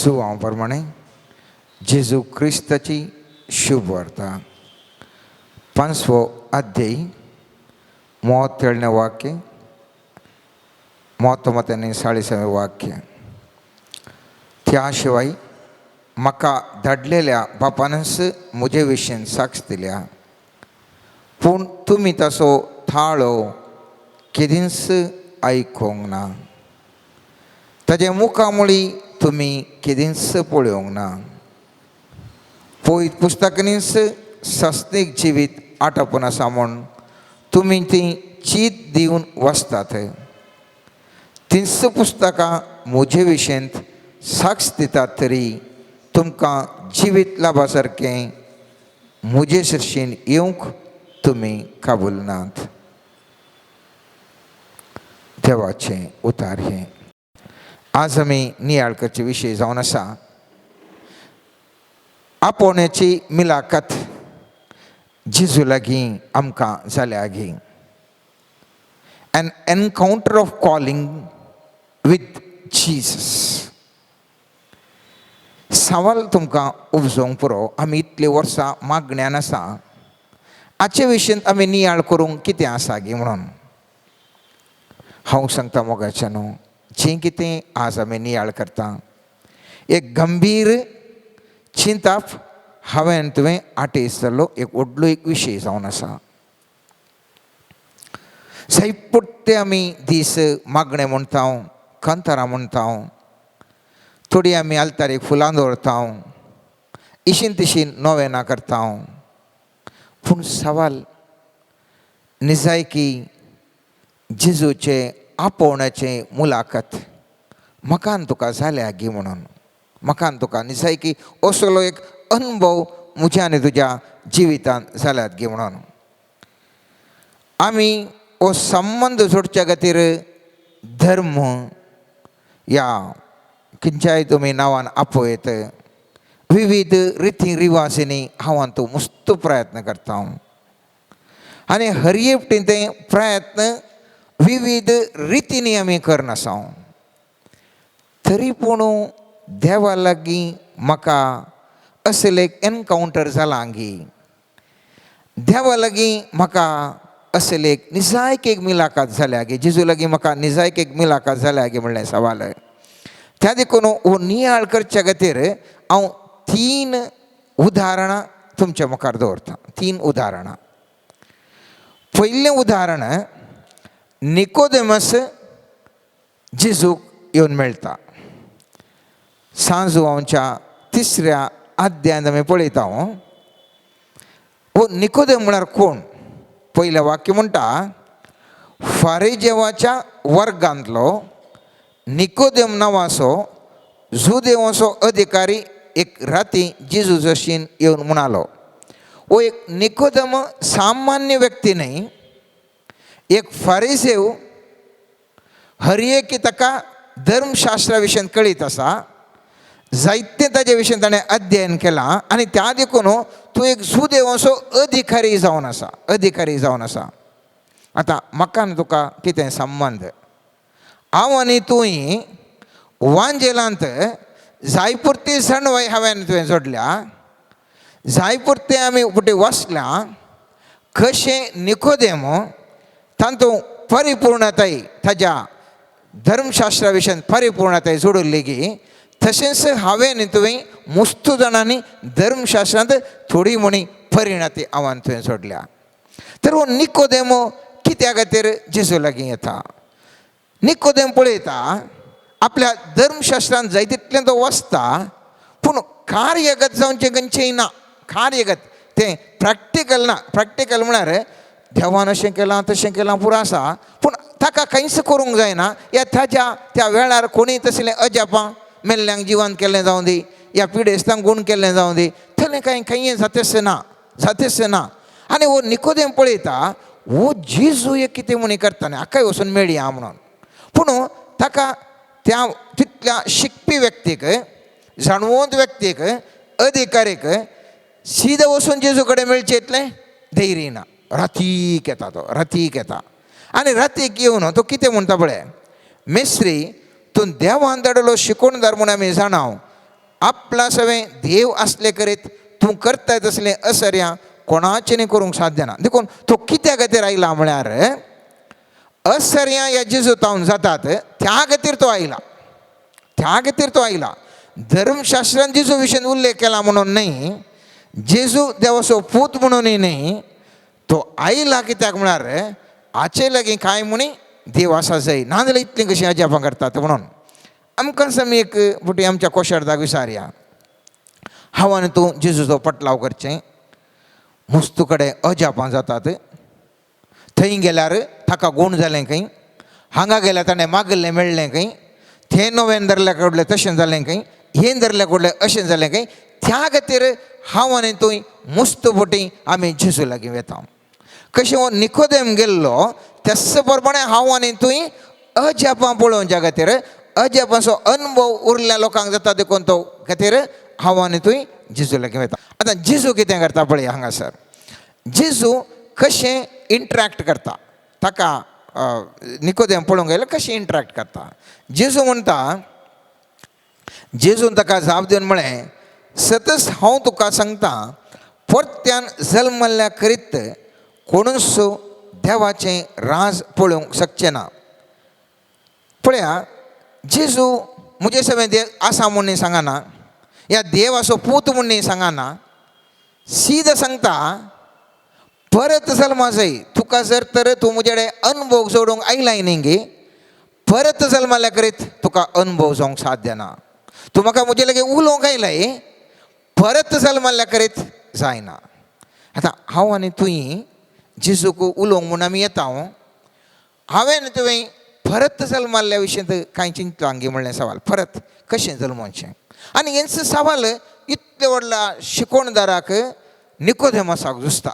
जुवांव प्रमाणे जेजू क्रिस्ताची शुभ वार्ता, पांचवो अध्याय, 37ನೇ ವಾಕ್ಯ, 39ನೇ 40वे वाक्य. त्या शिवाय म्हाका धाडलेल्या बापानच म्हजे विशीं साक्ष दिल्या, पूण तुमी ताचो थाळो केदींच आयकूंक ना, ताजे मुखामुळी तुमी केदींच पळोवंक ना. पवित्र पुस्तकांनीच सासणीक जिवीत आटापून आसा म्हूण तुमी ती चीत दिवन वाचतात. तींच पुस्तकां म्हजे विशयंत साक्ष दितात, तरी तुमकां जिवीत लाभा सारकें म्हजे सरशीन येवंक तुमी काबूल नात. देवाचें उतार हें. आज आमी नियाळ करचे विशय जावन आसा आपोवण्याची मिलाखत जेजू लागीं आमकां जाल्या गी, an encounter of calling with Jesus. सवाल तुमकां उपजोवंक पुरो, आमी इतलीं वर्सां मागण्यान आसा, हाचे विशयंत आमी नियाळ करूंक कितें आसा गी म्हणून. हांव सांगता मोगाचें न्हू, जें कितें आज आमी नियाळ करता, एक गंभीर चिंताप हांवें तुवें आटेस जाल्लो एक व्हडलो एक विशय जावन आसा. जायपुट्टे आमी दीस मागणें म्हणटा, कांतारां म्हणटा, थोडी आमी आल्तारीक फुलां दवरता, इशीन तिशीन नोवेनां करता, पूण सवाल निजायकी जेजूचे आपोवण्याचे मुलाखत म्हाका आनी तुका जाल्या गी म्हणून. म्हाका आनी तुका निजायकी असलो एक अनुभव म्हज्या आनी तुज्या जिवितांत जाल्यात गी म्हणून. आमी हो संबंद जोडच्या खातीर धर्म या खंयच्याय तुमी नांवान आपयत विविध रिती रिवाजींनी हांव तो मस्त प्रयत्न करता आनी हर एकटी ते प्रयत्न विविध रितींनी आमी करनासा, तरी पूण देवा लागीं म्हाका असलें एक एनकावंटर जालां गी, देवा लागीं म्हाका असलें एक निजायक एक मिलाकात जाल्या गी, जेजू लागीं म्हाका निजायक एक मिलाकात जाल्या गी म्हणलें सवाल. त्या देखून हो नियाळ करच्या खातीर हांव तीन उदाहरणां तुमच्या मुखार दवरता, तीन उदाहरणां. पयलें उदाहरण, निकोदेमस जेजूक येवन मेळटा. सांजुवांच्या तिसऱ्या अध्यायांत आमी पळयता. हो निकोदेम म्हळ्यार कोण? पयलें वाक्य म्हणटा, फारिजेवाच्या वर्गांतलो निकोदेम नांवाचो जुदेवाचो अधिकारी एक राती जेजू जशीन येवन म्हणालो. हो एक निकोदम सामान्य व्यक्ती न्हय, एक फारिसेव, हर एक ताका धर्मशास्त्रा विशयान कळीत आसा, जायते ताजे विशयान ताणें अध्ययन केलां आनी त्या देखून तूं एक जुदेवाचो अधिकारी जावन आसा, अधिकारी जावन आसा. आतां म्हाका आनी तुका कितें संबंद? हांव आनी तूं वांजेलांत जायपुरती सणवय हांवें तुवें जोडल्या, जायपुरते आमी फुडें वसल्या. कशें निकोदेम तातूंत परिपूर्णताय ताज्या धर्मशास्त्रा विशयान परिपूर्णताय जोडिल्ली गी, तशेंच हांवें न्ही तुवें मुस्तू जाणांनी धर्मशास्त्रांत थोडी म्हणी परिणती हांवें तुवें जोडल्या. तर हो निकोदेमो कित्या खातीर जेजू लागीं येता? निकोदेम पळयता, आपल्या धर्मशास्त्रांत जाय तितलें तो वचता, पूण कार्यगत जावचें खंयचेंय ना. कार्यगत तें प्रॅक्टिकल ना. प्रॅक्टिकल म्हळ्यार देवान अशें केलां, तशें केलां, पुरो आसा, पूण ताका कांयच करूंक जायना. या ताज्या त्या वेळार कोणीय तसलें अजापां, मेल्ल्यांक जिवन केल्लें जावं दी या पिडेस्तांक गूण केल्लें जावं दी, तसलें कांय खंय जातेच ना, जातेच ना. आनी हो निकोदेम पळयता, हो जेजू एक कितें म्हणी करता न्ही, हाकाय वचून मेळया म्हणून. पूण ताका त्या तितल्या शिकपी व्यक्तीक, जाणवंत व्यक्तीक, अधिकारीक सीधा वचून जेजू कडेन मेळचें इतलें धैर्य ना. रातीक येता तो, रातीक येता आनी रातीक येवन तो कितें म्हणटा पळय, मेस्त्री, तूं देवान धाडलो शिकोवणदार म्हूण आमी जाणाव. आपला सवें देव आसले करीत तूं करताय तसलें असर्या कोणाचें न्ही करूंक साध्य ना. देखून तो कित्या खातीर आयला म्हळ्यार असर्या ह्या जेजू तावन जातात त्या खातीर तो आयला, त्या खातीर तो आयला. धर्मशास्त्रान जेजू विशयन उल्लेख केला म्हणून न्हय, जेजू देवाचो पूत म्हणूनय न्हय, तो आयला कित्याक म्हळ्यार हाचे लागीं कांय म्हणी देव आसा जाय, नाजाल्यार इतलीं कशीं अजापां करतात म्हणून. आमकां आमी एक फुटी आमच्या कोशार्दाक विचारया, हांव आनी तूं जेजूचो पटलाव करचें, मुस्तू कडेन अजापां जातात, थंय गेल्यार ताका गूण जालें खंय, हांगा गेल्यार ताणें मागिल्लें मेळ्ळें खंय, थंय नव्यान धरल्या कडलें तशें जालें खंय, हें धरल्या कडलें अशें जालें खंय. त्या खातीर हांव आनी तूं मुस्त फुटी आमी जेजू लागीं वेता. कशें हो निकोदेम गेल्लो त्याच प्रमाणे हांव आनी तूं अजापां पळोवच्या खातीर, अजापांचो अनुभव उरल्या लोकांक जाता देखून तो खातीर हांव आनी तूं जेजू लागीं वता. आतां जेजू कितें करता पळय हांगासर, जेजू कशें इंट्रॅक्ट करता ताका निकोदेम पळोवंक गेल्यार कशें इंट्रॅक्ट करता. जेजू म्हणटा, जेजून ताका जाप दिवन म्हळें, सतच हांव तुका सांगता, परत्यान जल्मल्ल्या करीत कोणूच देवाचें राज पळोवंक शकचें ना. पळया जेजू म्हजे सवें देव आसा म्हूण सांगना, या देवाचो पूत म्हूण सांगना, सीद सांगता परत जल्मा जाय. तुका जर तर तूं म्हजे कडेन अनुभव जोडूंक आयलाय न्ही गे, परत जल्माल्या करीत तुका अनुभव जावंक साध्य ना. तूं म्हाका म्हजे लागीं उलोवंक आयलाय, परत जल्माल्या करीत जायना. आतां हांव आनी तुवें जेजूक उलोवंक म्हूण आमी येता, हांवें तुवें परत जल्माल्ल्या विशयंत कांय चिंतलां गे म्हणलें सवाल, परत कशें जल्मोवचें. आनी हेंच सवाल इतले व्हडल्या शिकोवणदाराक निकोदेमासाक जुसता,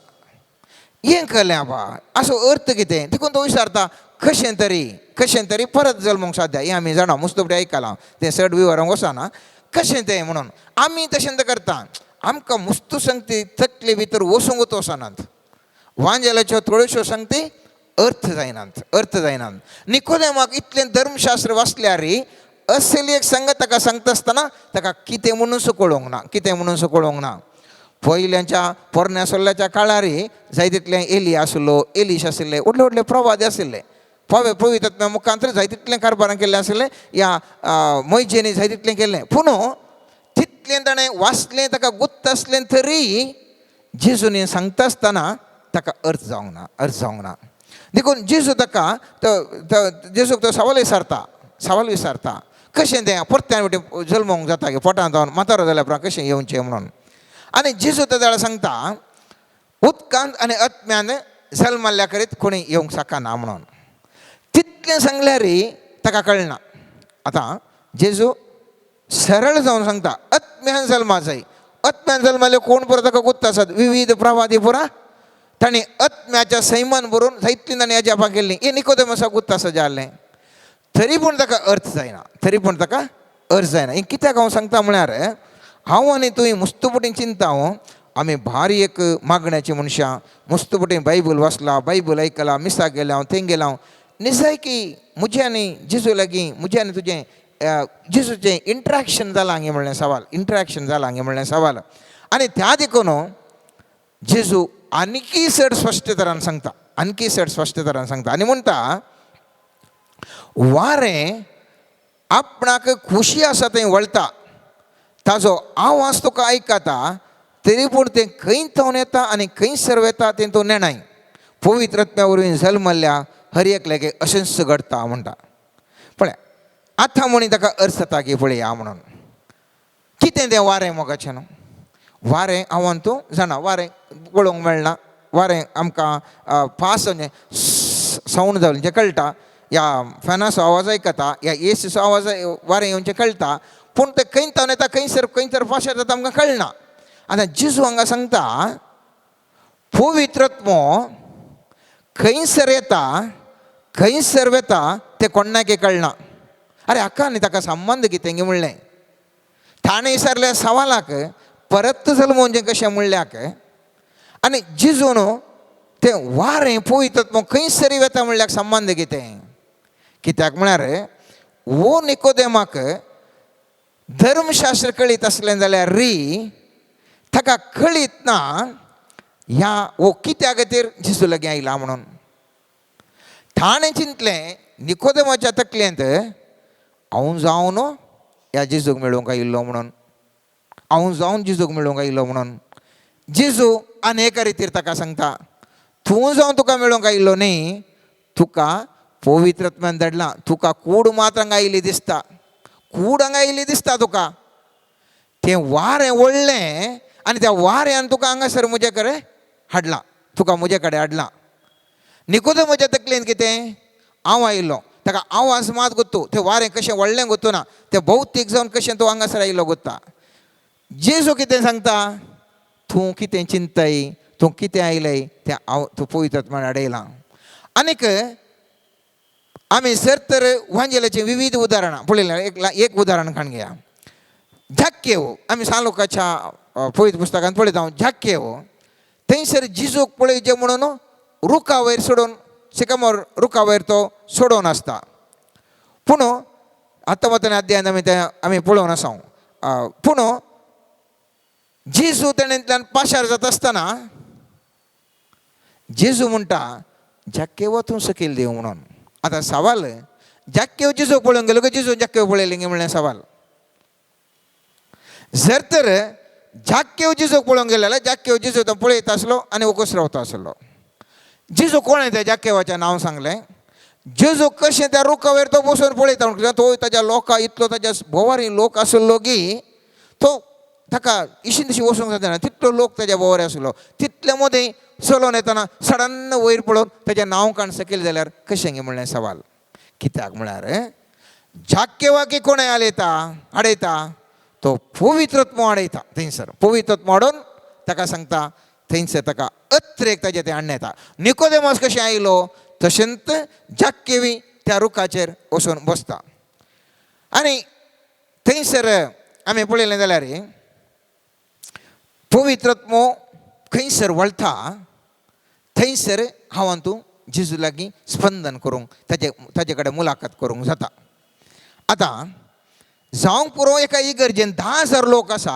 हें कळ्ळें आबा असो अर्थ कितें, देखून तो विचारता कशें तरी कशें तरी परत जल्मोंक साध्य. हें आमी जाणा, मुस्तफडी आयकलां, तें चड विवरांक वचना कशें तें म्हणून. आमी तशें तर करता, आमकां मुस्तू संगती तकले भितर वचूंकच वचनात, वांजेलाच्यो थोड्योश्यो संगती अर्थ जायनात, अर्थ जायनात. निकोदेमाक इतलें धर्मशास्त्र वाचल्यार असली एक संगत ताका सांगता आसतना ताका कितें म्हणून कळोवंक ना, कितें म्हणून कळोवंक ना. पयल्यांच्या पोरण्या सोल्ल्याच्या काळार जाय तितलें एली आसलो, एलीश आशिल्ले, व्हडले व्हडले प्रवादी आशिल्ले, पवे पवित्र मुखांतर जाय तितलें कारभारां केल्लें आशिल्लें, ह्या मैजेनी जाय तितलें केल्लें. पूण तितलें ताणें वाचलें, ताका गुत्त आसलें तरी जेजून सांगता आसतना ताका अर्थ जावंक ना, अर्थ जावंक ना. देखून जेजू ताका जेजूक तो सवाल विचारता, सवाल विचारता कशें तें परत्यान वटेन जल्मोंक जाता की पोटांत जावन म्हातारो जाल्या उपरांत कशें येवचें म्हणून. आनी जेजू त्या जाल्यार सांगता उदकांत आनी आत्म्यान जल्मल्ल्या करीत कोणी येवंक शकना म्हणून. तितलें सांगल्यार ताका कळना. आतां जेजू सरळ जावन सांगता आत्म्यान जल्मा जाय. आत्म्यान जल्माले कोण पुरो ताका गुत्त आसात, विविध प्रवादी पुरा तांणी आत्म्याच्या सैमान बरोवन जायतलीं तांणी अजापां केल्लीं. हें निकोदेमासाक गुत्त आसा जालें, तरी पूण ताका अर्थ जायना, तरी पूण ताका अर्थ जायना. हें कित्याक हांव सांगता म्हळ्यार हांव आनी तुवें मुस्तुपटी चिंता, आमी भारी एक मागण्याची मनशां, मुस्तुपटी बायबल वाचला, बायबल आयकला, मिसाक गेला हांव, थंय गेला हांव, निजाय की म्हजें आनी जेजू लागीं म्हजें आनी तुजें जेजूचें इंट्रॅक्शन जालां गे म्हणलें सवाल, इंट्रॅक्शन जालां गे म्हणलें सवाल. आनी त्या देखून जेजू आनीकय चड स्पश्ट तरान सांगता, आनीकय चड स्पश्ट तरान सांगता आनी म्हणटा वारें आपणाक खुशी आसा थंय वळटा, ताजो आवाज तुका आयकता, तरी पूण तें खंय थावन येता आनी खंयसर वता तें तूं नेणाय. पवित्र आत्म्या वरवीं जल्मल्ल्या हर एकल्याक अशेंच घडटा म्हणटा. पळय आतां म्हणी ताका अर्थ जाता की पळया म्हणून कितें तें वारें मोगाचें न्हू, वारें हांव तूं जाणा, वारें पळोवंक मेळना, वारें आमकां फास्ट म्हणजे सावंड जावन जें कळटा, ह्या फॅनाचो आवाज आयकता, ह्या एसीचो आवाज वारें येवचें कळटा, पूण तें खंय थावन येता खंयसर खंयसर फास्ट जाता आमकां कळना. आतां जेजू हांगा सांगता पवित्र आत्मो खंयसर येता खंयसर वता तें कोणाकय कळना. आरे हाका आनी ताका संबंद कितें गे म्हणलें, ताणें विचारलें सवालाक परत जल्मोवचें कशें म्हणल्याक, आनी जेजून तें वारें पवित्र आत्मो खंयसर वता म्हणल्याक संबंद कितें, कित्याक म्हळ्यार वो निकोदेमाक धर्मशास्त्र कळीत आसलें जाल्यार री ताका कळीत ना ह्या वो कित्या खातीर जेजू लागीं आयला म्हणून. ताणें चिंतलें निकोदेमाच्या तकलेंत हांव जावन ह्या जेजूक मेळूंक आयिल्लो म्हणून, हांव जावन जेजूक मेळूंक आयिल्लो म्हणून. जेजू आनी एका रितीर ताका सांगता, तूं जावन तुका मेळूंक आयिल्लो न्ही, तुका पवित्रत्मान धाडला, तुका कूड मात हांगा आयिल्ली दिसता, कूड हांगा आयिल्ली दिसता तुका, तें वारें ओडलें आनी त्या वाऱ्यान तुका हांगासर म्हजे कडेन हाडलां, तुका म्हजे कडेन हाडलां. निकोदेमाच्या तकलेन कितें, हांव आयिल्लो, ताका आवाज मात गोत्तू, तें वारें कशें व्हडलें गोत्तू ना, तें भौतीक जावन कशें तूं हांगासर आयिल्लो गोत्ता. जेजू कितें सांगता, तूं कितें चिंतय, तूं कितें आयलय तें हांव तूं पवित्रत्मान हाडयलां. आनीक आमी सर तर वांजेलाचीं विविध उदाहरणां पळयल्या. एक उदाहरण काडून घेया, झाक्केव. आमी सान लोकांच्या पवित्र पुस्तकांत पळयता हांव झाक्केव थंयसर जिजूक पळयचें म्हणून रुखा वयर सोडून, सिकमोर रुखा वयर तो सोडोवन आसता. पूण आतां वतना अध्यायान आमी तें आमी पळोवन आसा. पूण जेजू तेणेंतल्यान पाशार जाता आसतना जेजू म्हणटा, झाक्केव तूं सकयल देव म्हणून. आतां सवाल, झाक्केव जेजूक पळोवंक गेलो काय जेजू झाक्केव पळयलें म्हणलें सवाल. जर तर झाक्केव जेजूक पळोवंक गेलो जाल्यार झाक्केव जेजू तो पळयत आसलो आनी वोगोच रावता आसलो. जेजू कोण त्या झाक्केवाचें नांव सांगलें. जेजू कशें त्या रुखा वयर तो बसून पळयता म्हणटा, तो ताज्या लोकां इतलो ताज्या भोंवारी लोक आसलो की तो ताका इशी तशी वचूंक जाता ना, तितलो लोक ताज्या भोंवारी आसलो. तितले मदीं चलोवन येतना सडन्न वयर पळोवन ताजें नांव काण सकयल जाल्यार कशें गे म्हणलें सवाल. कित्याक म्हळ्यार झाक्केवाकी कोण हाडयता हाडयता, तो पवित्रत्व हाडयता. थंयसर पवित्रत्व हाडून ताका सांगता, थंयसर ताका अत्रेक ताजें तें हाडून येता. निकोदेमस कशें आयलो तशेंच झाक्केवी त्या रुखाचेर वचून बसता. आनी थंयसर आमी पळयलें जाल्यार पवित्रत्व खंयसर वळटा थंयसर हांव तूं जेजू लागीं स्पंदन करूंक ताजे कडेन मुलाखत करूंक जाता. आतां जावंक पुरो एका इगर्जेन 10,000 लोक आसा,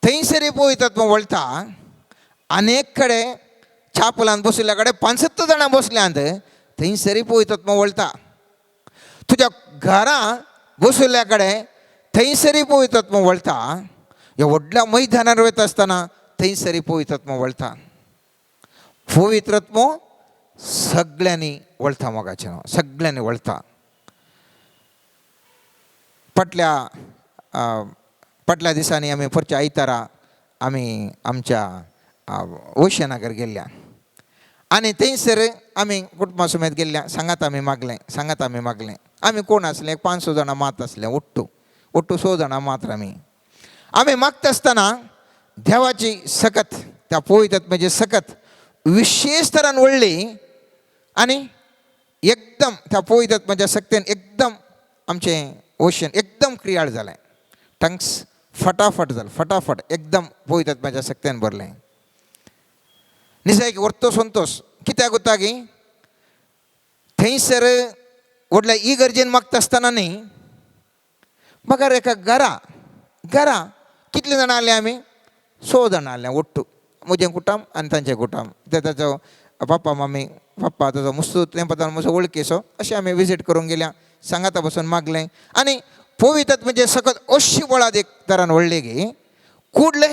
थंयसर पवित्रत्व वळटा. अनेक कडेन छापलान बशिल्ल्या कडेन 75 जाणां बसल्यांत, थंयसर पवित्रत्व वळटा. तुज्या घरा बशिल्ल्या कडेन थंयसर पवित्रत्व वळटा. ह्या व्हडल्या मैदानार वयता आसतना थंयसर पवित्रत्व वळटा. पवित्रत्व सगळ्यांनी वळटा, मोगाचें सगळ्यांनी वळटा. फाटल्या फाटल्या दिसांनी आमी परच्या आयतारा आमी आमच्या ओशनागर गेल्ल्या आनी थंयसर आमी कुटुंबा समेत गेल्ल्या. सांगात आमी मागलें, सांगात आमी मागलें. आमी कोण आसले, 5-6 जाणां मात आसले, ಒಟ್ಟು ಒಟ್ಟು 6 जाणां मात्र. आमी आमी मागता आसतना देवाची सकत, त्या पवित्रत्माची सकत विशेष तरान वळ्ळी आनी एकदम त्या पवित्रत्माच्या शक्तीन एकदम आमचें ओशन एकदम क्रियाळ जालें. टंग्स फटाफट जालें, फटाफट एकदम पवित्रत्माच्या शक्तीन भरलें. निजायक वर्तो संतोश कित्याक उरता की थंयसर व्हडल्या इगर्जेन मागता आसतना न्ही, मगर एका घरा घरा कितलीं जाणां आसलीं आमी, 6 जाणां आसलीं ಒಟ್ಟು, म्हजें कुटुंब आनी तांचें कुटुंब. ते ताचो पप्पा मम्मी, पप्पा ताचो मुस्तू तें म्हजो वळखीचो. अशें आमी विजीट करूंक गेल्या, सांगाता बसून मागलें आनी पवित्रत्व म्हणजे सकत अशी बळाद एक तरान व्हडली की कुडले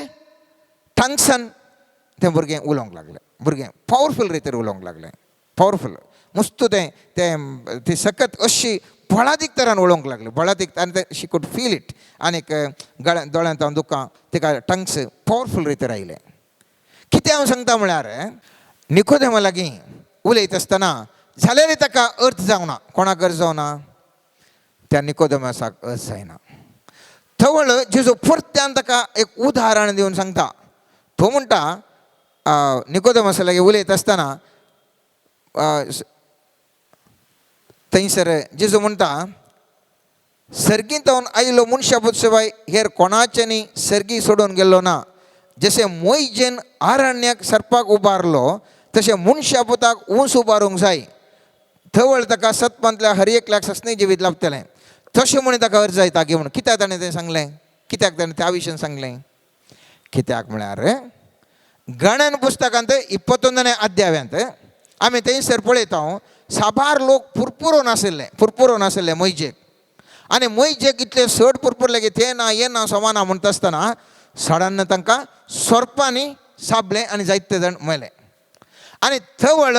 टंगसन तें भुरगें उलोवंक लागलें. भुरगें पावरफूल रितीर उलोवंक लागलें, पावरफूल मुस्तू तें तें ती सकत अशी बळादीक तरान उलोवंक लागलें, बळादीक. आनी तें शी could feel it. आनीक गळ्या दोळ्यांत हांव दुकां तिका टंग्स पावरफूल रितीर आयलें. कितें हांव सांगता म्हळ्यार निकोदेमा लागीं उलयता आसतना जाल्यार ताका अर्थ जावना. कोणाक अर्थ जावना? त्या निकोदेमासाक अर्थ जायना. थवळ जेजू परत्यान ताका एक उदाहरण दिवन सांगता. तो म्हणटा निकोदेमासा लागीं उलयता आसतना थंयसर जेजू म्हणटा, सर्गींत आयिल्लो मनशा शिवाय हेर कोणाच्यानी सर्गी सोडून गेल्लो ना. जशें मोयजेन आरण्याक सर्पाक उबारलो तशें मनशा पुताक ऊंच उबारूंक जाय. थवळ ताका सतपंतल्या हर एकल्याक सस्नी जिवीत लाभतलें. तशें म्हूण ताका अर्ज जायता गे म्हणून कित्याक ताणें तें सांगलें, कित्याक ताणें त्या विशयान सांगलें? कित्याक म्हळ्यार गणन पुस्तकांत 21 अध्यायांत आमी थंयसर पळयता साबार लोक पुरपुरोन आशिल्ले, पुरपुरोन आशिल्ले मोयजेक. आनी मोयजेक इतले चड पुरपुरले की ते ना हे ना सोमाना म्हणटा आसतना सडान तांकां सोरपांनी साबले आनी जायते जाण मेले. आनी थवळ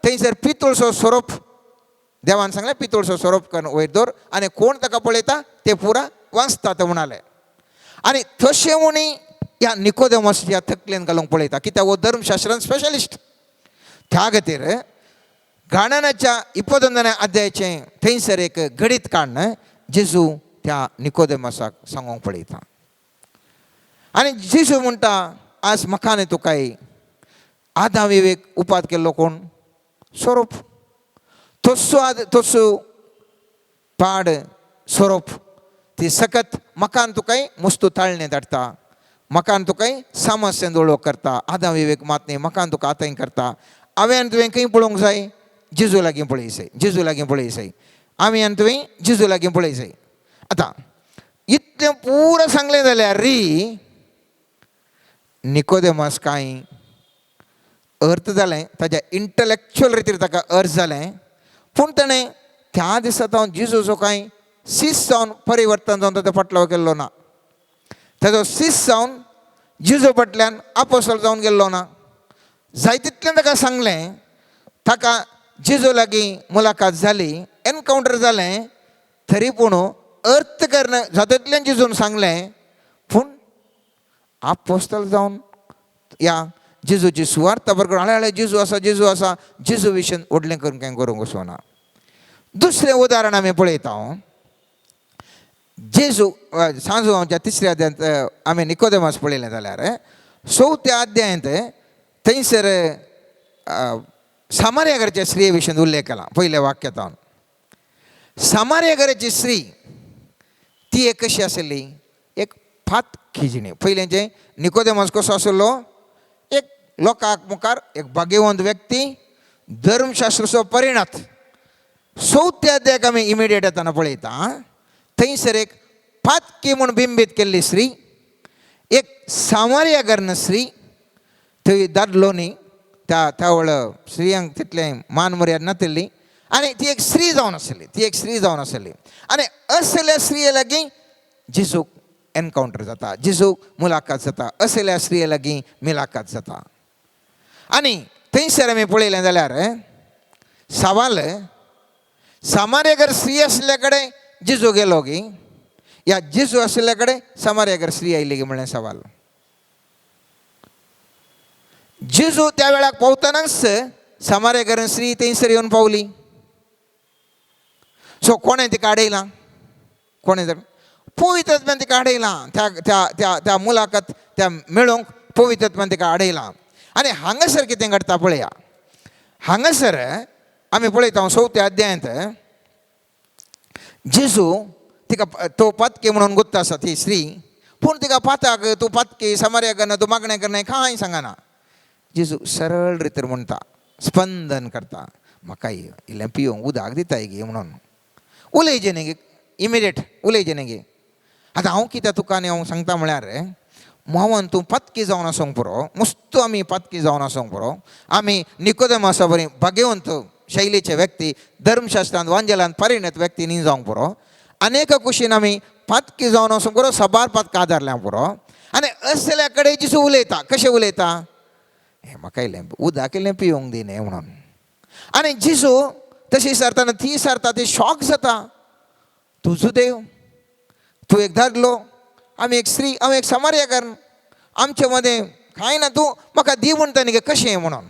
थंयसर पितूळसो सोरोप, देवान सांगलें पितूळसो सोरोप करून वयर दवर आनी कोण ताका पळयता ते पुरा वाचता ते म्हणाले. आनी तशें म्हणी ह्या निकोदेमस ह्या तकलेन घालूंक पळयता, कित्याक हो धर्मशास्त्रान स्पेशलिस्ट. त्या खातीर गाणनाच्या 21 अध्यायाचें थंयसर एक घडीत काडून जेजू त्या निकोदेमसाक सांगूंक पळयता. आनी जेजू म्हणटा आज म्हाका न्ही तुकाय आदां विवेक उपाद केल्लो कोण? सोरोप. तस्सो आज तस्सो पाड सोरोप ती सकत म्हाका आनी तुकाय मुस्तू ताळणें धाडटा, म्हाका आनी तुकाय समस्येन वळख करता. आदां विवेक मात न्ही म्हाका आनी तुका आतांय करता. हांवें आनी तुवें खंय पळोवंक जाय? जेजू लागीं पळय जाय, जेजू लागीं पळय जाय. आमी आनी तुवें जेजू लागीं पळय जाय. आतां इतलें पुरो सांगलें जाल्यार री निकोदेमस कांय अर्थ जालें ताज्या इंटलेक्चुअल रितीर ताका अर्थ जालें, पूण ताणें त्या दिसा जावन जेजूचो कांय सीस जावन परिवर्तन जावन ताचो फाटलाव केल्लो ना. ताजो सीस जावन जेजू फाटल्यान आपोसल जावन गेल्लो ना. जाय तितलें ताका सांगलें, ताका जेजू लागीं मुलाकात जाली, एनकावंटर जालें, तरी पूण अर्थ करना जाता तितलें जेजून सांगलें, पूण आपोस्तल जावन ह्या जेजूची सुवार्थ बरोबर हाळे हाळे जेजू आसा, जेजू आसा, जेजू विशीं व्हडलें करून कांय करूंक वचना. दुसरें उदाहरण आमी पळयता, जेजू सांजू आमच्या तिसऱ्या अध्यायांत आमी निकोदेमास पळयलें जाल्यार चवथ्या अध्यायांत थंयसर सामार्या घराच्या स्त्रिये विशीं उल्लेख केला. पयल्या वाक्यांत सामार्या घराची स्त्री ती एक कशी आशिल्ली? एक फात खिजणी. पयलेंचें निकोदेमास कसो आशिल्लो? एक लोकांक मुखार एक भाग्यवंत व्यक्ती, धर्मशास्त्राचो परिणात. चवथ्या अध्यायाक आमी इमिडिएट येतना पळयता थंयसर एक पातकी म्हूण बिंबीत केल्ली स्त्री, एक सामार्या घरन स्त्री, थंय दादलो न्ही, त्या त्या वेळ स्त्रियांक तितलें मान मर्याद नातिल्ली आनी ती एक स्त्री जावन आशिल्ली, ती एक स्त्री जावन आशिल्ली. आनी असल्या स्त्रिये लागीं जेजूक एनकावंटर जाता, जेजूक मुलाकात जाता, असल्या स्त्रिये लागीं मुलाकात जाता. आनी थंयसर आमी पळयलें जाल्यार सवाल सामार्यागर स्त्री आशिल्ल्या कडेन जेजू गेलो गी या जेजू आशिल्ल्या कडेन सामार्यागर स्त्री आयली गी म्हणलें सवाल. जेजू त्या वेळाक पावतनाच सामार्यागर स्त्री थंयसर येवन पावली. सो कोणें तिका अडयलां? कोणें तर पवित्र आत्म्यान तिका अडयलां. त्या त्या त्या त्या मुलाखत त्या मेळोवंक पवित्र आत्म्यान तिका अडयलां. आनी हांगासर कितें घडटा पळया. हांगासर आमी पळयता चवथ्या अध्यायांत जेजू तिका तो पातकी म्हणून गुत्त आसा ती स्त्री, पूण तिका पाताक तूं पातकी समार्या करना, तूं मागणें करना कांय सांगना. जेजू सरळ रितीर म्हणटा, स्पंदन करता, म्हाका इल्लें पिवंक उदक दिताय गे म्हणून. उलयचें न्ही गे, इमिडिएट उलयचें न्ही गे. आतां हांव कितें तुका आनी हांव सांगता म्हळ्यार मावन तूं पातकी जावन आसूंक पुरो, मुस्तू आमी पातकी जावन आसूंक पुरो. आमी निकोदेमासा बरी भाग्यवंत शैलीचे व्यक्ती, धर्मशास्त्रांत वांजेलांत परिणत व्यक्ती न्ही जावंक पुरो. अनेक कुशीन आमी पातकी जावन आसूंक पुरो, साबार पातकां आदारल्या पुरो. आनी असल्या कडेन जेजू उलयता. कशें उलयता? हें म्हाका इल्लें उदक इल्लें पिवंक दी न्ही म्हणून. आनी जेजू तशी सारतना ती सारता, ती शॉक जाता. तुजो देव, तूं एक दादलो, आमी एक स्त्री, हांव एक समार्याकर, आमचे मदें कांय ना, तूं म्हाका दी म्हणटा न्ही कशें म्हणून.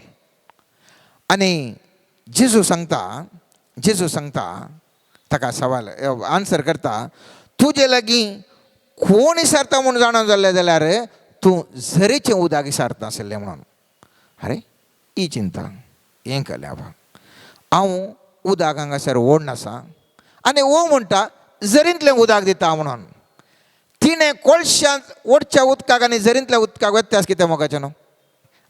आनी जेजू सांगता, जेजू सांगता ताका सवाल आन्सर करता, तुजे लागीं कोण विसारता म्हूण जाणा जाल्लें जाल्यार तूं झरेचें उदक विसारता आशिल्लें म्हणून. अरे ही चिंता हें केलें बाबा, हांव उदक हांगासर ओड आसा आनी हो म्हणटा झरींतलें उदक दिता म्हणून. तिणें कोळशांत ओडच्या उदकाक आनी झरींतल्या उदकाक व्यत्यास कितें मोगाचें न्हू.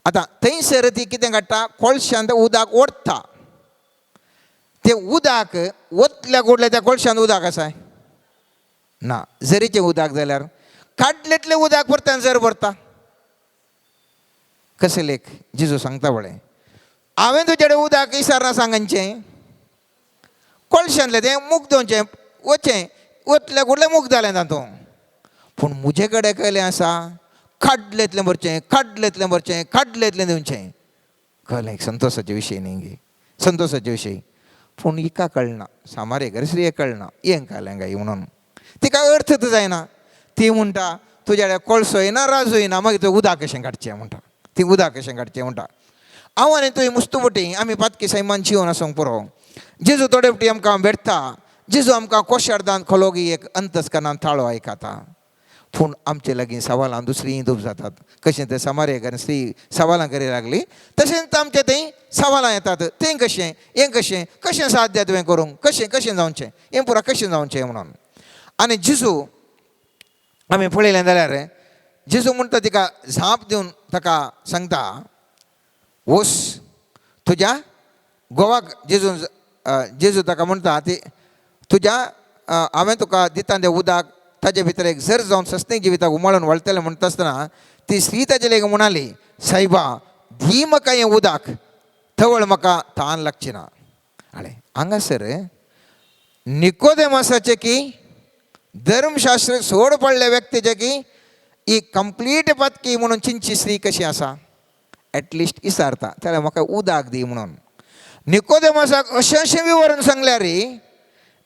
आतां थंयसर ती कितें काडटा, कोळशांत उदक ओडटा, तें उदक ओतल्या गोडल्या त्या कोळशांत उदक आसा. ना. जरीचें उदक जाल्यार काडलेंतलें उदक परत्यान जर भरता. कशें लेख जेजू सांगता पळय, हांवें तुजे उदक इसारना सांगचें, कोळशांतलें तें मूग दवरचें, वचें वतलें कुडलें मूग जालें तातूंत. पूण म्हजे कडेन कयलें आसा, काडलेंतलें भरचें, काडलेंतलें भरचें, काडलेंतलें दिवचें. कळ्ळें? एक संतोसाचे विशय न्ही गे, संतोसाचे विशय. पूण हिका कळना, सामारेकर स्त्रियेक कळना हें कळ्ळें काय म्हणून. तिका अर्थच जायना. ती म्हणटा तुज्या कडेन कोळसोय ना, राजूय ना, मागीर तुवें उदक कशें काडचें म्हणटा. ती उदक कशें काडचें म्हणटा. हांव आनी तुवें मुस्तुपटी आमी पातकी सैमान जिवन आसूंक पुरो. जेजू थोडे फावटी आमकां भेटता, जेजू आमकां कोशार्दान खोलोगी एक अंतस्करणान ताळो आयकता. पूण आमचे लागीं सवालां दुसरीं धूप जातात. कशें तें समारेकर स्त्री सवालां करी लागली, तशेंच आमचे थंय सवालां येतात. तें कशें, हें कशें, कशें साध्य तुवें करूंक, कशें कशें जावचें हें पुरा, कशें जावचें म्हणून. आनी जेजू आमी पळयलें जाल्यार जेजू म्हणटा तिका झाप दिवन ताका सांगता, वोस तुज्या घोवाक. जेजू जेजू ताका म्हणटा ती तुज्या हांवें तुका दिता तें उदक ताजे भितर एक जर जावन सस्तीक जिविताक उमाळून वळटलें. म्हणटा आसतना ती स्त्री ताजे लागीं म्हणाली, सायबा, दी म्हाका हें उदक, तवळ म्हाका तान लागची ना. आळे हांगासर निकोदेमासाचें की धर्मशास्त्र सोड पडल्या व्यक्तीचें की ही कंप्लीट पातकी म्हणून चिंची स्त्री कशी आसा, एटलिस्ट इसारता जाल्यार म्हाका उदक दी म्हणून. निकोदेमासाक अशें अशें विवरण सांगल्यार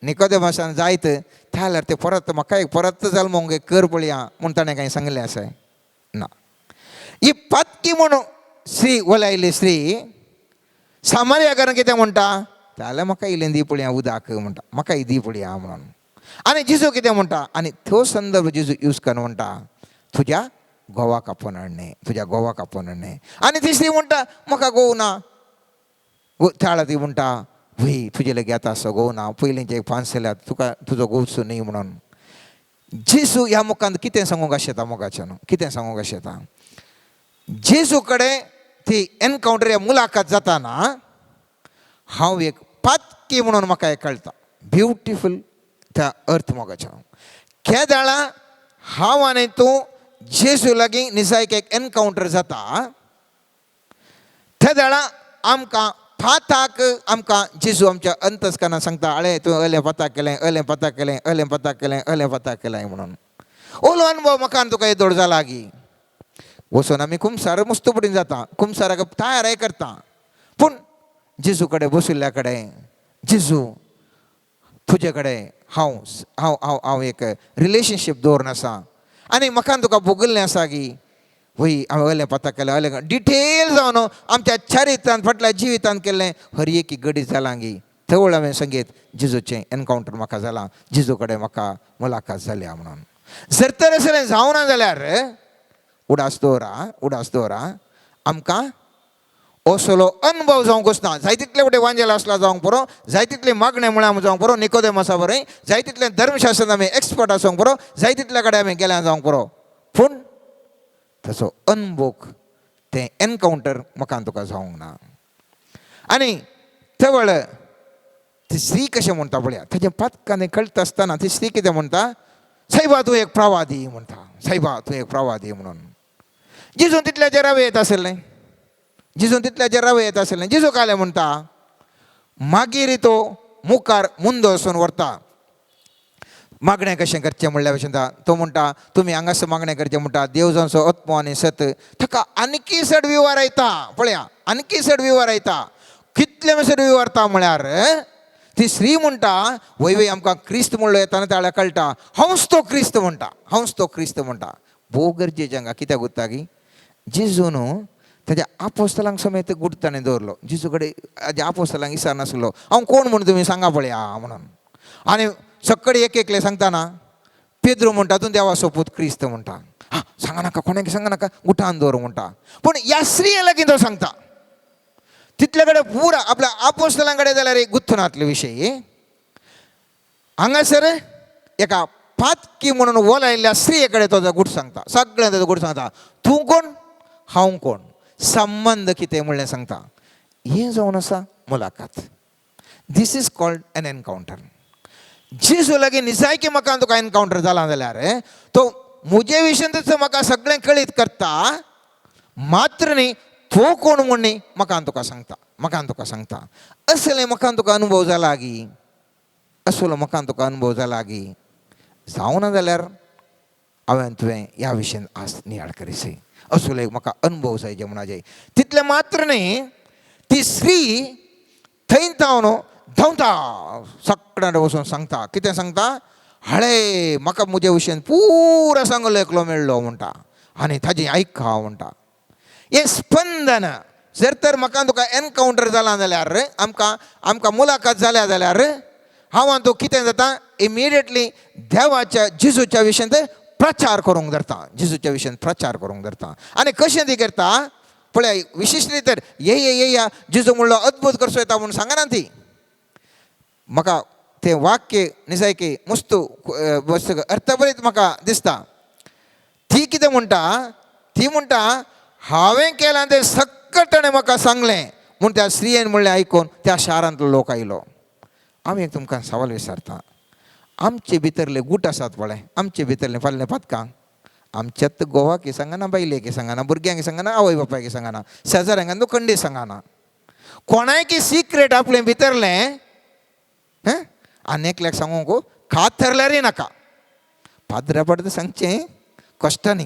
निकोदेमासान जायत जाल्यार ते परत म्हाका एक परत जाल एक कर पळया म्हूण ताणें कांय सांगलें आसा ना. ही पातकी म्हणून स्त्री वलायली स्त्री सामार्याकारान कितें म्हणटा, जाल्यार म्हाका इल्लें दी पळया उदक म्हणटा, म्हाका दी पळया म्हणून. आनी जेजू कितें म्हणटा, आनी तो संदर्भ जेजू यूज करून म्हणटा, तुज्या घोवाक आपोवन हाडणें, तुज्या घोवाक आपोवन हाडणें. आनी ती स्त्री म्हणटा म्हाका घोव ना. त्यावेळार ती म्हणटा, वय तुजे लागीं आतां असो घोव ना, पयलींचे एक पांच जाल्यार तुका तुजो घोवचो न्ही म्हणून. जेजू ह्या मुखांत कितें सांगूंक आशेता मोगाच्यान, कितें सांगूंक आशेता? जेजू कडेन ती एनकावंटर या मुलाखत जाताना हांव एक पातकी म्हणून म्हाका एक कळटा. ब्युटिफूल त्या अर्थ मोगाच्या. केदाळा हांव आनी तूं जेजू लागीं निजायक एक एनकावंटर जाता, त्या वेळा आमकां पाताक आमकां जेजू आमच्या अंतस्करणान सांगता, आळे तुवें अलें पाताक केलें, अलें पाताक केलें, अलें पाताक केलें, अलें पाताक केलें म्हणून. ओलो अनुभव म्हाका आनी तुका येदोळ जाला गी. वचून आमी कुमसार मुस्तपडीन जाता, कुमसाराक तयारय करता, पूण जेजू कडेन बशिल्ल्या कडेन, जेजू तुजे कडेन हांव हांव हांव हांव एक रिलेशनशीप दवरून आसा आनी म्हाका तुका भोगल्लें आसा की वय हांवें अलें पता केलें, अलें डिटेल जावन आमच्या चरित्रांत फाटल्या जिवितांत केल्लें हर एक गडी जालां गी. थवळ हांवें संगीत जेजूचें एनकावंटर म्हाका जालां, जेजू कडेन म्हाका मुलाखत जाल्या म्हणून. जर तर असलें जावना जाल्यार उडास दवरा, उडास दवरा, आमकां असलो अनुभव जावंक वचना. जाय तितले फुडें वांजेल आसला जावंक पुरो, जाय तितले मागणें म्हळ्यार आमी जावंक पुरो, निकोदेमासा बरें जाय तितलें धर्मशास्त्रांत आमी एक्सपर्ट आसूंक पुरो, जाय तितल्या कडेन आमी गेल्या जावंक पुरो, पूण ताचो अनुभव तें एनकावंटर म्हाका तुका जावंक ना. आनी तवळ ती स्त्री कशें म्हणटा पळया, ताजें पातकांनी कळटा आसतना ती स्त्री कितें म्हणटा, सायबा तूं एक प्रवादी म्हणटा, सायबा तूं एक प्रवादी म्हणून. जेजून तितल्याचेर राव येत आसलें, जेजून तितल्याचेर राव येत आसलें. जेजू कालें म्हणटा, मागीर तो मुखार मुंदो वचून व्हरता. मागणें कशें करचें म्हणल्या भशेन तो म्हणटा, तुमी हांगासर मागणें करचें म्हणटा, देव जावचो आत्मो आनी सत. ताका आनीकी चड विवार येता पळया, आनीकी चड विवार येता. कितले म्हणसर विवारता म्हळ्यार ती स्त्री म्हणटा, वय वय आमकां क्रिस्त म्हणलो येता ताळ्या कळटा, हांवच तो क्रिस्त म्हणटा, हांवच तो क्रिस्त म्हणटा. भोव गरजेचें हांगा कित्याक उरता की जेजू न्हू ताज्या आपोस्तलांक समेत गुट ताणें दवरलो. जेजू कडेन ताज्या आपोस्तलांक विचार नासलो, हांव कोण म्हूण तुमी सांगा पळया म्हणून. आनी सकळे एक एकले सांगता ना, पेद्रो म्हणटा तूं देवाचो पूत क्रिस्त म्हणटा. हा सांगा नाका कोणाक, सांगा नाका, गुटान दवर म्हणटा. पूण ह्या स्त्रिये लागीं तो सांगता. तितले कडेन पुरा आपल्या आपोस्तलां कडेन जाल्यार एक गुत्थनातले विशय हांगासर एका पातकी म्हणून वलायल्ल्या स्त्रिये कडेन तो गूट सांगता, सगळें ताजो गूट सांगता. तूं कोण, हांव कोण, संबंद कितें म्हणलें सांगता. हें जावन आसा मुलाखत. This is called an encounter. जेजू लागीं निजायकी म्हाका तुका एनकावंटर जाला जाल्यार तो म्हजे विशींच म्हाका सगळें कळीत करता मात्र न्ही, तो कोण म्हूण न्ही म्हाका तुका सांगता, म्हाका तुका सांगता. असलें म्हाका तुका अनुभव जाला गी, असलो म्हाका तुका अनुभव जाला गी जावना जाल्यार हांवें तुवें ह्या विशयान आज नियाळ करीसे. असलो एक म्हाका अनुभव जाय जे म्हणा जाय. तितलें मात्र न्ही, ती स्त्री थंय जावन धांवता, सगळ्यां वचून सांगता. कितें सांगता? हाळे म्हाका म्हज्या विशयान पुरा सांगलो एकलो मेळ्ळो म्हणटा आनी ताजें आयका म्हणटा. हें स्पंदन जर तर म्हाका तुका एनकावंटर जाला जाल्यार, आमकां आमकां मुलाखत जाल्या जाल्यार हांव तूं कितें जाता, इमिडिएटली देवाच्या जेजूच्या विशयांत प्रचार करूंक धरता, जेजूच्या विशयांत प्रचार करूंक धरता. आनी कशें ती करता पळय, विशेश तर ये ये ये या जेजू म्हणलो अद्भुत करचो येता म्हूण सांगना ती. म्हाका तें वाक्य निजायकी मुस्तू अर्थभरीत म्हाका दिसता. ती कितें म्हणटा, ती म्हणटा हांवें केलां तें सक्कट ताणें म्हाका सांगलें म्हूण त्या स्त्रियेन म्हणलें आयकून त्या शारांतलो लोक आयलो. हांव एक तुमकां सवाल विचारता, आमचे भितरले गूट आसात पळय, आमचे भितरले फाल्यां पातकां आमच्यात गोवाकी सांगना, बायलेकी सांगना, भुरग्यांक सांगना, आवय बापायकी सांगना, शेजाऱ्यांक खंडी सांगना, कोणायकी सिक्रेट आपलें भितरलें हें आनी एकल्याक सांगूंक कातरल्यारय नाका. पाद्रा पडटा सांगचें कश्टांनी